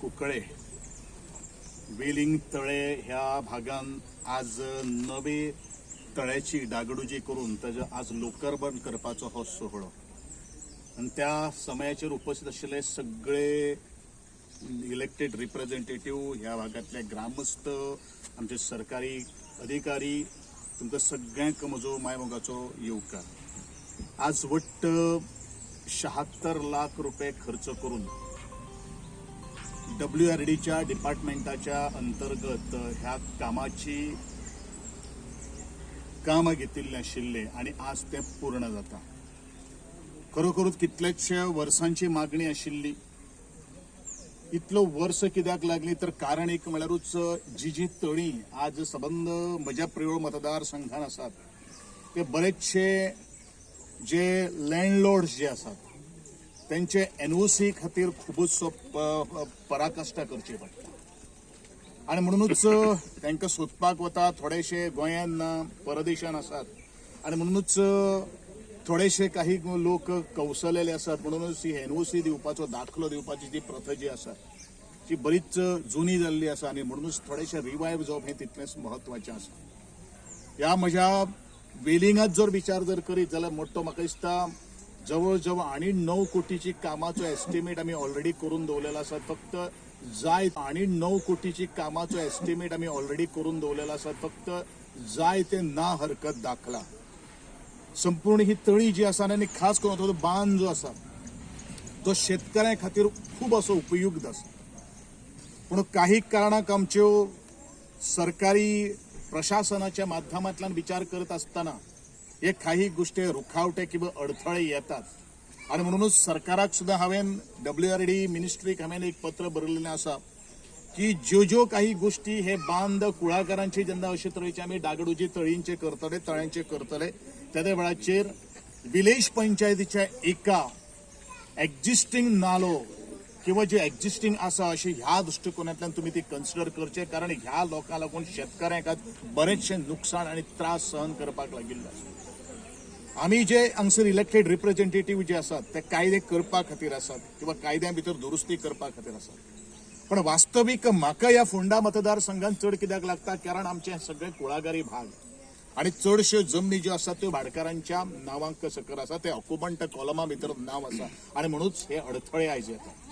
कुंकळे वेलिंग तळे ह्या भागान आज नवे तळ्याची डागडुजी करून ताजो आज लोकार्पण करपाचो हो सोहळो आनी त्या समयाचेर उपस्थित आशिल्ले सगळे इलेक्टेड रिप्रेझेंटेटिव्ह, ह्या भागांतले ग्रामस्थ, आमचे सरकारी अधिकारी, तुमकां सगळ्यांक म्हजो मायमोगाचो येवकार. आज वट्ट 76 लाख रुपये खर्च करून डब्ल्यूआरडीच्या डिपार्टमेंटाच्या अंतर्गत ह्या कामाची कामां घेतिल्लें आशिल्लें आनी आज तें पूर्ण जाता. खरोखरूच कितल्याशा वर्सांची मागणी आशिल्ली. इतलो वर्स कित्याक लागली तर कारण एक म्हळ्यारूच जी जी तळी आज सबंद म्हज्या प्रियोळ मतदारसंघान आसात ते बरेचशे जे लँडलॉर्ड्स जे आसात त्यांचे एनओसी खातीर खुबूच पराकाश्टा करची पडटा आनी म्हणुनूच तांकां सोदपाक वता. थोडेशे गोंयान ना, परदेशान आसात आनी म्हणुनूच थोडेशे काही लोक कौसलेले आसात. म्हणुनूच ही एनओसी दिवपाचो दाखलो दिवपाची जी प्रथा जी आसा ती बरीच जुनी जाल्ली आसा आनी म्हणुनूच थोडेशें रिवायव जावप हें तितलेंच म्हत्वाचें आसा. ह्या म्हज्या वेलिंगात जर विचार जर करीत जाल्यार मोठो म्हाका दिसता जवळ जवळ आनी 9 कोटीची कामाचो एस्टिमेट आमी ऑलरेडी करून दवरलेलो आसा. फक्त जाय आनी 9 कोटीची कामाचो एस्टिमेट आमी ऑलरेडी करून दवरलेलो आसा. फक्त जाय ते ना हरकत दाखला. संपूर्ण ही तळी जी आसा आनी खास करून तो बांद जो आसा तो शेतकऱ्यां खातीर खूब असो उपयुक्त आसा. पूण काही कारणाक आमच्यो सरकारी प्रशासनाच्या माध्यमांतल्यान विचार करत आसतना हे काही गोष्टी रुखावटे किंवा अडथळे येतात आनी म्हणूनच सरकाराक सुद्दां हांवें डब्ल्यूआरडी मिनिस्ट्रीक हांवें एक पत्र बरयलेलें आसा की ज्यो ज्यो काही गोष्टी हे बांद कुळागरांची जेन्ना अशे तरेचे आमी डागडुजी तळींचे करतले, तळ्यांचे करतले, तेदे वेळाचेर विलेज पंचायतीच्या एका एक्झिस्टींग नालो किंवा जे एक्झिस्टींग आसा अशें ह्या दृश्टिकोनांतल्यान तुमी ती कन्सिडर करचे, कारण ह्या लोकांक लागून शेतकऱ्यांक आज बरेचशें नुकसाण आनी त्रास सहन करपाक लागिल्ले आसा. आमी जे हांगसर इलेक्टेड रिप्रेझेंटेटिव्ह जे आसात ते कायदे करपा खातीर आसात किंवा कायद्या भितर दुरुस्ती करपा खातीर आसात. पण वास्तवीक म्हाका ह्या फोंडा मतदारसंघात चड कित्याक लागता, कारण आमचे सगळे कुळागरी भाग आनी चडश्यो जमनी ज्यो आसात त्यो भाडकारांच्या नांवांक सकयल आसा, ते ऑक्युपंट कॉलमा भितर नांव आसा आनी म्हणूच हे अडथळे आयज येतात.